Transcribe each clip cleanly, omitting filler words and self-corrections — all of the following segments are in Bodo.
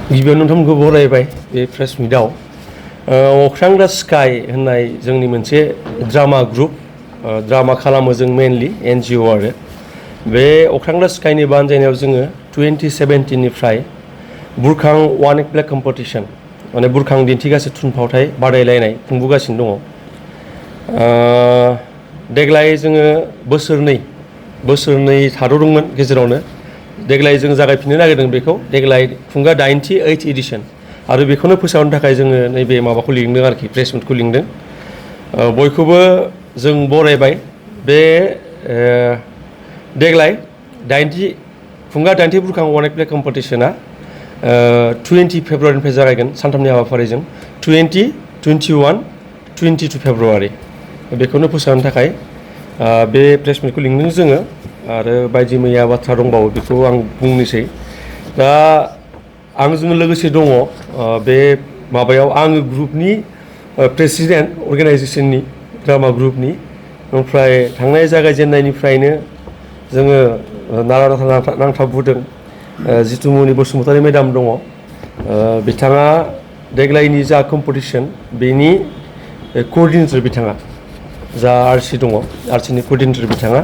गिबियावनो नोंथांमोनखौ बरायबाय बे प्रेस मिटआव अख्रां दा स्काई होननाय जोंनि मोनसे ड्रामा ग्रुप ड्रामा खालामो जों मेनलि NGO आरो बे अख्रां दा स्काईनि बानजायनायाव जोङो 2017निफ्राय बुरखां वान एक्ट प्ले कम्पिटिशन माने बुरखां दिन्थिगासे थुनफावथाय बादायलायनाय खुंबोगासिनो दङ देग्लाय जोङो बोसोरनै थाद'दोंमोन गेजेरावनो देग्लाय जों जागायफिननो नागिरदों बेखौ देग्लाय खुंगा 98 एडिशन आरो बेखौनो फोसावनो थाखाय जोङो नैबे माबाखौ लिंदों आरोखि प्रेस मिटखौ लिंदों बयखौबो जों बरायबाय बे देग्लाय खुंगा 90 बुरखां वान एक्ट प्ले कम्पिटिशना 20 फेब्रुवारिनिफ्राय जागायगोन सानथामनि हाबाफारिजों 20, 21, 22 फेब्रुवारि बेखौनो फोसावनो थाखाय बे प्रेस मिटखौ लिंदों जोङो आरो बायदि मैया बाथ्रा दंबावो बेखौ आं बुंनोसै दा आंजों लोगोसे दङ बे माबायाव आङो ग्रुपनि प्रेसिडेन्ट अर्गेनाइजेसननि ड्रामा ग्रुपनि ओमफ्राय थांनाय जागायजेननायनिफ्रायनो जोङो नारा नाथा नांथाबबोदों जितुमनि बसुमतारी मेडाम दङ बिथाङा देग्लायनि जा कम्पिटिशन बेनि कोअर्डिनेटर बिथाङा जा आरसि दङ आरसिनि कोअर्डिनेटर बिथाङा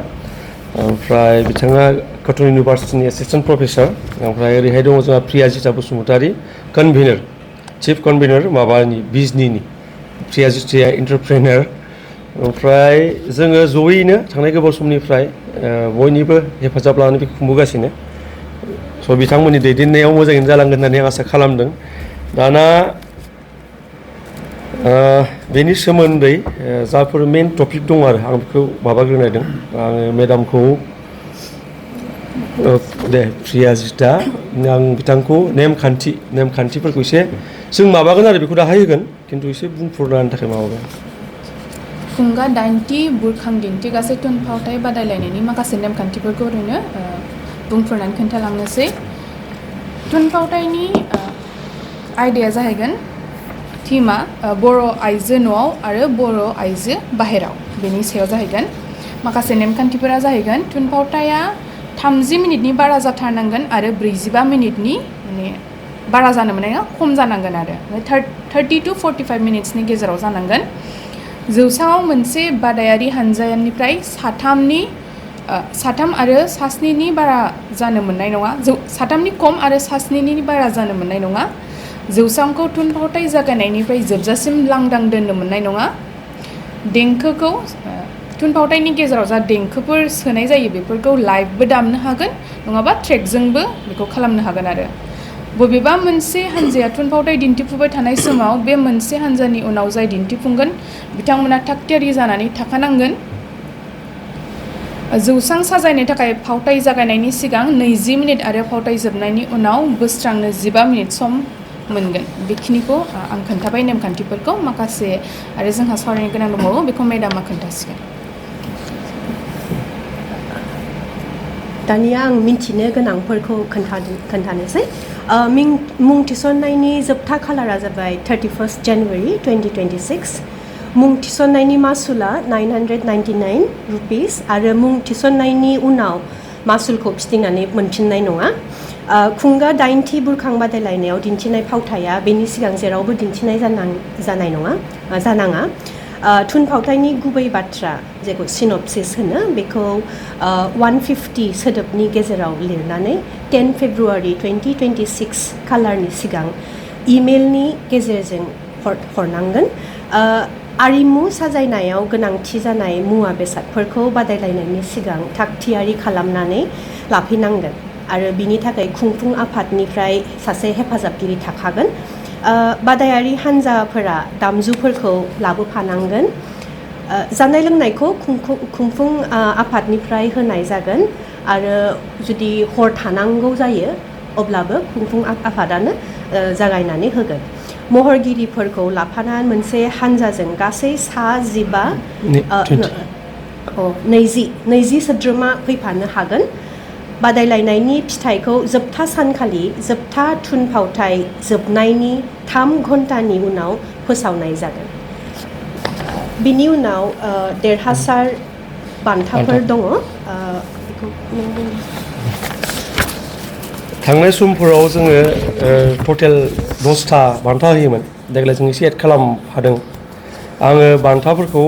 ओमफ्राय बिथाङा कटन इउनिभार्सिटिनि एसिस्टेन्ट प्रफेसर ओमफ्राय ओरैहाय दङ जोंहा प्रियाजिता बसुमतारी कनभेनर चिफ कनभेनर माबानि बिजनीनि प्रियाजिताया एन्टारप्रेनर ओमफ्राय जोङो जयैनो थांनाय गोबाव समनिफ्राय बयनिबो हेफाजाब लानानै बेखौ खुंबोगासिनो स' बिथांमोननि दैदेननायाव मोजाङैनो जालांगोन होननानै आं आसा खालामदों दाना बेनि सोमोन्दै जाफोर मेन टपिक दं आरो आं बेखौ माबाग्रोनायदों आङो मेडामखौ दे प्रियाजिता आं बिथांखौ नेमखान्थिफोरखौ एसे जों माबागोन आरो बेखौ दाहाय होगोन खिन्थु एसे बुंफोरनायनि थाखाय माबागोन खुंगा 90 बुरखां दिन्थिगासे थुनफावथाय बादायलायनायनि माखासे नेमखान्थिफोरखौ ओरैनो बुंफोरनानै खोन्थालांनोसै थुनफावथायनि आयदाया जाहैगोन थीमा बर' आइजो न'आव आरो बर' आइजो बाहेराव बेनि सायाव जाहैगोन माखासे नेमखान्थिफोरा जाहैगोन थुनफावथाया 30 मिनिटनि बारा जाथारनांगोन आरो 45 मिनिटनि माने बारा जानो मोननाय नङा खम जानांगोन आरो 30 to 45 मिनिट्सनि गेजेराव जानांगोन जौसाङाव मोनसे बादायारि हानजानिफ्राय साथाम आरो सास्निनि बारा जानो मोननाय नङा साथामनि खम आरो सास्निनि बारा जानो मोननाय नङा जौसांखौ थुनफावथाय जागायनायनिफ्राय जोबजासिम लांदां दोननो मोननाय नङा देंखोखौ थुनफावथायनि गेजेराव जा देंखोफोर सोनाय जायो बेफोरखौ लाइभबो दामनो हागोन नङाबा ट्रेकजोंबो बेखौ खालामनो हागोन आरो बबेबा मोनसे हानजाया थुनफावथाय दिन्थिफुबाय थानाय समाव बे मोनसे हानजानि उनाव जाय दिन्थिफुंगोन बिथांमोना थागथियारि जानानै थाखानांगोन जौसां साजायनो थाखाय फावथाय जागायनायनि सिगां 20 मिनिट आरो फावथाय जोबनायनि उनाव बोस्रांनो 15 मिनिट सम मोनगोन बेखिनिखौ आं खोन्थाबाय नेमखान्थिफोरखौ माखासे आरो जोंहा सावरायनो गोनां दंबावो बेखौ मेडामा खोन्थासिगोन दानिया आं मिन्थिनो गोनांफोरखौ खोन्थानोसै मुं थिसननायनि जोबथा खालारा जाबाय 31 जानुवारि 2026 मुं थिसननायनि मासुला 999 रुपिस आरो मुं थिसननायनि उनाव मासुलखौ फिदिंनानै मोनफिननाय नङा खुंगा 90 बुरखां बादायलायनायाव दिन्थिनाय फावथाया बेनि सिगां जेरावबो दिन्थिनाय जानाङा थुनफावथायनि गुबै बाथ्रा जेखौ सिनपसिस होनो बेखौ 150 सोदोबनि गेजेराव लिरनानै 10 फेब्रुवारि 2026 खालारनि सिगां इमेलनि गेजेरजों हरनांगोन आरिमु साजायनायाव गोनांथि जानाय मुवा बेसादफोरखौ बादायलायनायनि सिगां थागथियारि खालामनानै लाफैनांगोन आरो बिनि थाखाय खुंफुं आफादनिफ्राय सासे हेफाजाबगिरि थाखागोन बादायारि हान्जाफोरा दामजुफोरखौ लाबोफानांगोन जानाय लोंनायखौ खुंफुं आफादनिफ्राय होनाय जागोन आरो जुदि हर थानांगौ जायो अब्लाबो खुंफुं आफादानो जागायनानै होगोन महरगिरिफोरखौ लाफानानै मोनसे हान्जाजों गासै 20 सोद्रोमा फैफानो हागोन बादायलायनायनि फिथाइखौ जोबथा सानखालि जोबथा थुनफावथाय जोबनायनि 3 घन्टानि उनाव फोसावनाय जागोन बिनि उनाव देरहासार बान्थाफोर दङ थांनाय समफोराव जोङो टटेल 10टा बान्था होयोमोन देग्लाय जों एसे एड खालामफादों आङो बान्थाफोरखौ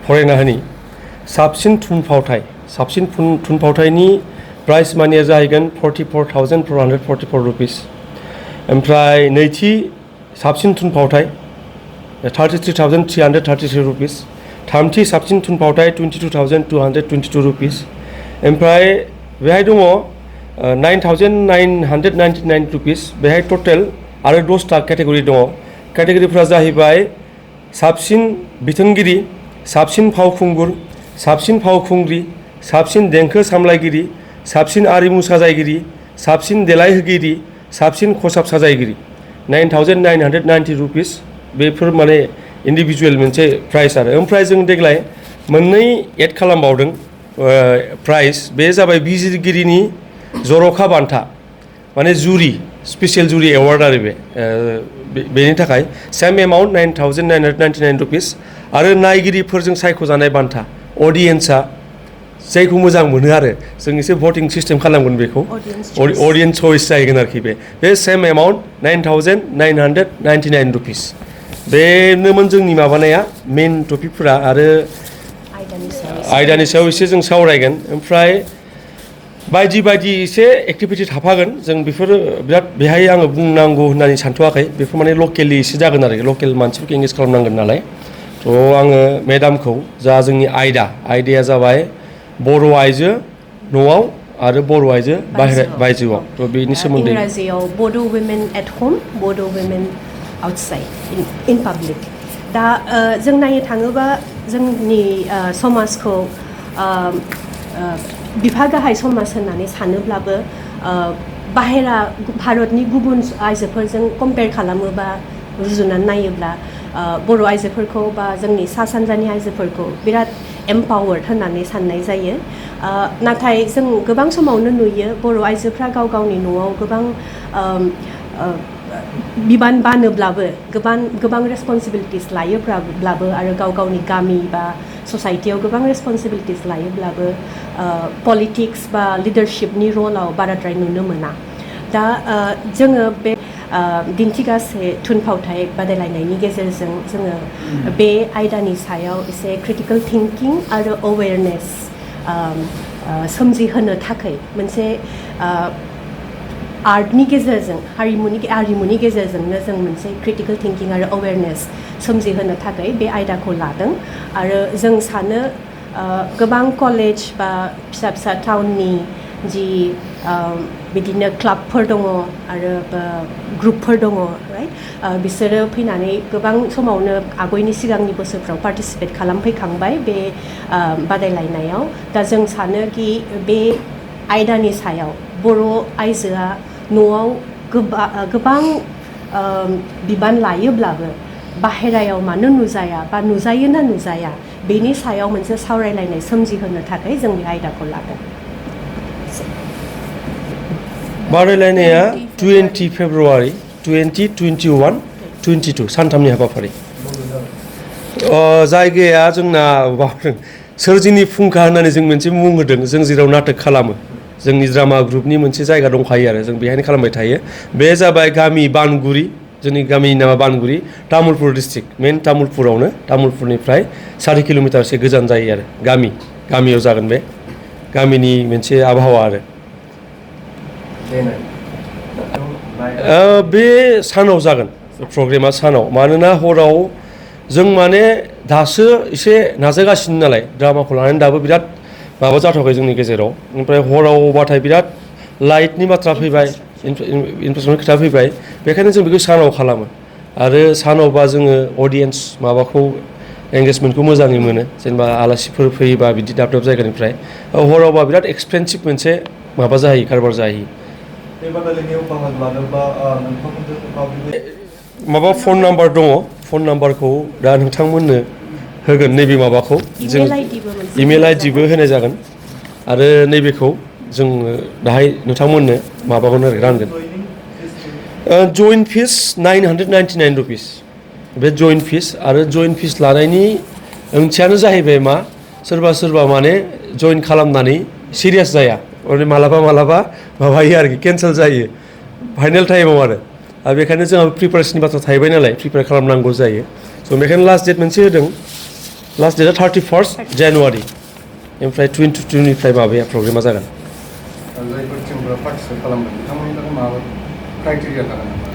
फरायना होनि साबसिन थुनफावथायनि प्राइज मानिया जाहैगोन 44,444 रुपिस ओमफ्राय नैथि साबसिन थुनफावथाय 33,333 रुपिस थामथि साबसिन थुनफावथाय 22,222 रुपिस ओमफ्राय बेहाय दङ 9,999 रुपिस बेहाय टटेल आरो 10टा केटेगरि दङ केटेगरिफ्रा जाहैबाय साबसिन बिथोनगिरि साबसिन फावखुंगुर साबसिन फावखुंग्रि साबसिन देंखो सामलायगिरि साबसिन आरिमु साजायगिरि साबसिन देलायहोगिरि साबसिन खसाब साजायगिरि 9,990 रुपिस बेफोर माने इन्डिभिजुवेल मोनसे प्राइस आरो ओमफ्राय जों देग्लाय मोननै एड खालामबावदों प्राइस बे जाबाय बिजिरगिरिनि जर'खा बान्था माने जुरि स्पेसियेल जुरि एवार्ड आरो बेनि थाखाय सेम एमाउन्ट 9,999 रुपिस आरो नायगिरिफोरजों सायख'जानाय बान्था अडियेन्सआ जायखौ मोजां मोनो आरो जों एसे भटिं सिस्टेम खालामगोन बेखौ अडियेन्स चइस जाहैगोन आरोखि बे सेम एमाउन्ट 9,999 रुपिस बेनोमोन जोंनि माबानाया मेन टपिकफोरा आरो आयदानि सायाव एसे जों सावरायगोन ओमफ्राय बायदि एसे एक्टिभिटि थाफागोन जों बेफोर बिराद बेहाय आङो बुंनांगौ होननानै सानथ'वाखै बेफोर माने लकेलि एसे जागोन आरो लकेल मानसिफोरखौ एंगेज खालामनांगोन नालाय थ' आङो मेडामखौ जा जोंनि आयदाया जाबाय बर' आइजो न'आव आरो बर' आइजो बायजोआव थ' बेनि सोमोन्दै इंराजियाव बड' वुमेन एट होम बड' वुमेन आउटसाइड इन पाब्लिक दा जों नायनो थाङोबा जोंनि समाजखौ बिफा गाहाय समाज होननानै सानोब्लाबो बाहेरा भारतनि गुबुन आइजोफोरजों कम्पेयार खालामोबा रुजुनानै नायोब्ला बर' आइजोफोरखौ बा जोंनि सा सानजानि आइजोफोरखौ बिराद एम्पावार्ड होननानै साननाय जायो नाथाय जों गोबां समावनो नुयो बर' आइजोफ्रा गाव गावनि न'आव गोबां बिबान बानोब्लाबो गोबां रेसपन्सिबिलिटिस लायोब्लाबो आरो गाव गावनि गामि बा ससाइटियाव गोबां रेसपन्सिबिलिटिस लायोब्लाबो पलिटिक्स बा लिडारशिपनि रलाव बाराद्राय नुनो मोना दा जोङो बे दिन्थिगासे थुनफावथाय बादायलायनायनि गेजेरजों जोङो बे आयदानि सायाव एसे क्रिटिकेल थिंकिं आरो अवेरनेस सोमजिहोनो थाखाय मोनसे आर्टनि गेजेरजों हारिमुनि गेजेरजोंनो जों मोनसे क्रिटिकेल थिंकिं आरो अवेरनेस सोमजिहोनो थाखाय बे आयदाखौ लादों आरो जों सानो गोबां कलेज बा फिसा टाउननि जि बिदिनो क्लाबफोर दङ आरो ग्रुपफोर दङ राइट बिसोरो फैनानै गोबां समावनो आगयनि सिगांनि बोसोरफ्राव पार्टिसिपेट खालामफैखांबाय बे बादायलायनायाव दा जों सानो कि बे आयदानि सायाव बर' आइजोआ न'आव गोबां बिबान लायोब्लाबो बाहेरायाव मानो नुजाया बा नुजायो ना नुजाया बेनि सायाव मोनसे सावरायलायनाय सोमजिहोनो थाखाय जों बे आयदाखौ लादों बादायलायनाया 20 फेब्रुवारि 20, 21, 22 सानथामनि हाबाफारि जायगाया जोंना सोरजिनि फुंखा होननानै जों मोनसे मुं होदों जों जेराव नाटक खालामो जोंनि ड्रामा ग्रुपनि मोनसे जायगा दंखायो आरो जों बेहायनो खालामबाय थायो बे जाबाय गामि बानगुरि जोंनि गामिनि नामा बानगुरि तामुलपुर डिस्ट्रिक्ट मेन तामुलपुरावनो तामुलपुरनिफ्राय 4 किल'मिटारसो गोजान जायो आरो गामियाव जागोन बे गामिनि मोनसे आबहावा आरो बे सानाव जागोन प्रग्रामा सानाव मानोना हराव जों माने दासो एसे नाजागासिनो नालाय ड्रामाखौ लानानै दाबो बिराद माबा जाथ'वाखै जोंनि गेजेराव ओमफ्राय हरावबाथाय बिराद लाइटनि बाथ्रा फैबाय इनफ्रास्ट्राकचारनि खोथा फैबाय बेखायनो जों बेखौ सानाव खालामो आरो सानावबा जोङो अडियेन्स माबाखौ एंगेजमेन्टखौ मोजाङै मोनो जेनेबा आलासिफोर फैयोबा बिदि दाब जायगानिफ्राय हरावबा बिराद एक्सपेन्सिभ मोनसे माबा जाहैयो कारबार जाहैयो माबा फन नाम्बार दङ फन नाम्बारखौ दा नोंथांमोननो होगोन नैबे माबाखौ जों इमेल आइडिबो होनाय जागोन आरो नैबेखौ जों दाहाय नोंथांमोननो माबागोन आरो रानगोन जइन्ट फिस 999 रुपिस बे जइन्ट फिस आरो जइन्ट फिस लानायनि ओंथियानो जाहैबाय मा सोरबा माने जइन खालामनानै सिरियास जाया माने मालाबा माबायो आरोखि केन्सेल जायो फाइनेल टाइमाव आरो बेखायनो जोंहा प्रिपारेसननि बाथ्रा थाहैबाय नालाय प्रिपेयार खालामनांगौ जायो स' बेखायनो लास्ट डेट मोनसे होदों लास्ट डेटआ 31 जानुवारि ओमफ्राय 22निफ्राय माबाया प्रग्रामा जागोन जायफोर टिमफोरा पार्टिसिपेट खालामदों बिथांमोननि थाखाय माबा क्राइटेरिया थागोन नामा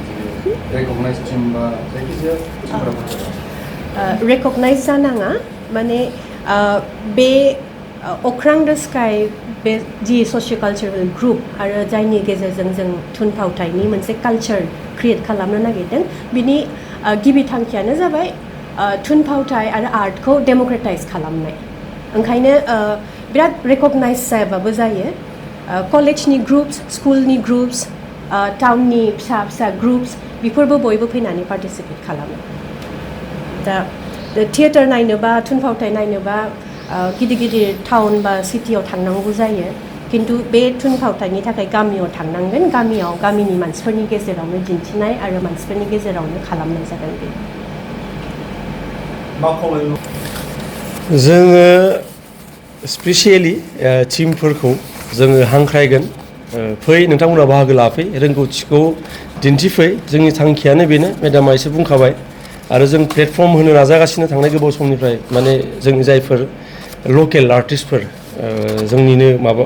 रेकगनाइज टिम बा जायखिजाया टिमफोरा रेकगनाइज जानाङा माने बे अख्रां द स्काई बे जि ससिय' कालचारेल ग्रुप आरो जायनि गेजेरजों जों थुनफावथायनि मोनसे कालचार क्रिएट खालामनो नागिरदों बिनि गिबि थांखियानो जाबाय थुनफावथाय आरो आर्टखौ डेम'क्रेटाइज खालामनाय ओंखायनो बिराद रेकगनाइज जायाबाबो जायो कलेजनि ग्रुप्स स्कुलनि ग्रुप्स टाउननि फिसा ग्रुप्स बेफोरबो बयबो फैनानै पार्टिसिपेट खालामो दा थियेटार नायनोबा थुनफावथाय नायनोबा गिदिर टाउन बा सिटियाव थांनांगौ जायो किन्तु बे थुनफावथायनि थाखाय गामियाव थांनांगोन गामिनि मानसिफोरनि गेजेरावनो दिन्थिनाय आरो मानसिफोरनि गेजेरावनो खालामनाय जागोन बे जोङो स्पेसियेलि टिमफोरखौ जोङो हांख्रायगोन फै नोंथांमोना बाहागो लाफै रोंगौथिखौ दिन्थिफै जोंनि थांखियानो बेनो मेडामा एसे बुंखाबाय आरो जों प्लेटफर्म होनो नाजागासिनो थांनाय गोबाव समनिफ्राय माने जोंनि जायफोर लकेल आर्टिस्टफोर जोंनिनो माबा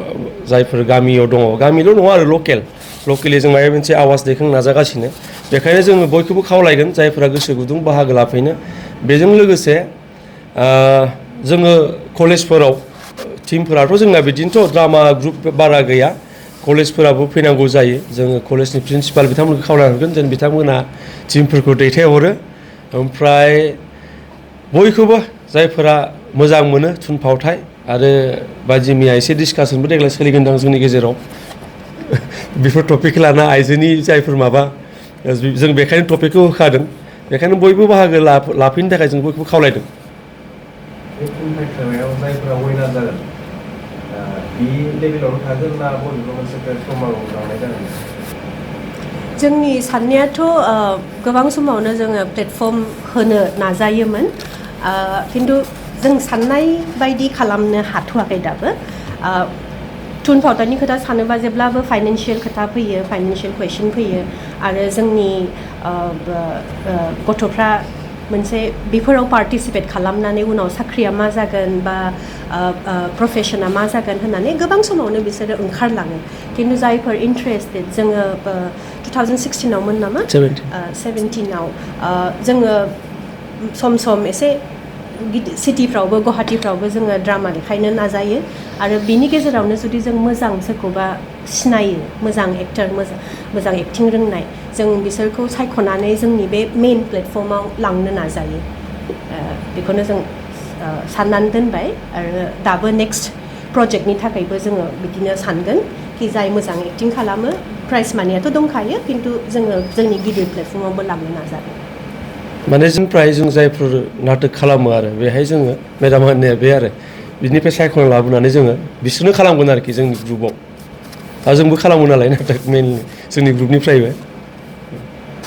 जायफोर गामियाव दङ गामिल' नङा आरो लकेलि जों माबा मोनसे आवाज दैखांनो नाजागासिनो बेखायनो जोङो बयखौबो खावलायगोन जायफोरा गोसो गुदुं बाहागो लाफैनो बेजों लोगोसे जोङो कलेजफोराव टिमफोराथ' जोंना बिदिनोथ' ड्रामा ग्रुप बारा गैया कलेजफोराबो फैनांगौ जायो जोङो कलेजनि प्रिन्सिपाल बिथांमोनखौ खावलायहरगोन जेन बिथांमोना टिमफोरखौ दैथायहरो ओमफ्राय बयखौबो जायफोरा मोजां मोनो थुनफावथाय आरो बाजि मैया एसे डिसकासनबो देग्लाय सोलिगोनदां जोंनि गेजेराव बेफोर टपिकखौ लाना आइजोनि जायफोर माबा जों बेखायनो टपिकखौ होखादों बेखायनो बयबो बाहागो लाफैनो थाखाय जों बयखौबो खावलायदों बे थुनफावथायाव जायफोरा उइनार जागोन बे लेभेलावनो थागोन ना बबेबा मोनसे प्लेटफर्माव लांनाय जागोन जोंनि साननायाथ' गोबां समावनो जोङो प्लेटफर्म होनो नाजायोमोन किन्तु जों साननाय बायदि खालामनो हाथ'वाखै दाबो थुनफावथायनि खोथा सानोबा जेब्लाबो फाइनान्सियेल खोथा फैयो फाइनान्सियेल कुवेसन फैयो आरो जोंनि गथ'फ्रा मोनसे बेफोराव पार्टिसिपेट खालामनानै उनाव साख्रिया मा जागोन बा प्रफेसना मा जागोन होननानै गोबां समावनो बिसोरो ओंखारलाङो किन्तु जायफोर इन्टारेस्टेड जोङो 2016आवमोन नामा 17आव जोङो सम एसे सिटिफ्रावबो गुवाहाटीफ्रावबो जोङो ड्रामा देखायनो नाजायो आरो बिनि गेजेरावनो जुदि जों मोजां सोरखौबा सिनायो मोजां एक्टर मोजां एक्टिं रोंनाय जों बिसोरखौ सायख'नानै जोंनि बे मेइन प्लेटफर्माव लांनो नाजायो बेखौनो जों साननानै दोनबाय आरो दाबो नेक्स्ट प्रजेक्टनि थाखायबो जोङो बिदिनो सानगोन कि जाय मोजां एक्टिं खालामो प्राइज मानियाथ' दंखायो किन्तु जोङो जोंनि गिदिर प्लेटफर्मावबो लांनो नाजागोन माने जोंनिफ्राय जों जायफोर नाटक खालामो आरो बेहाय जोङो मेडाम होननाया बे आरो बिनिफ्राय सायख'ना लाबोनानै जोङो बिसोरनो खालामगोन आरोखि जोंनि ग्रुपआव दा जोंबो खालामो नालाय नाटक मेनलि जोंनि ग्रुपनिफ्रायबो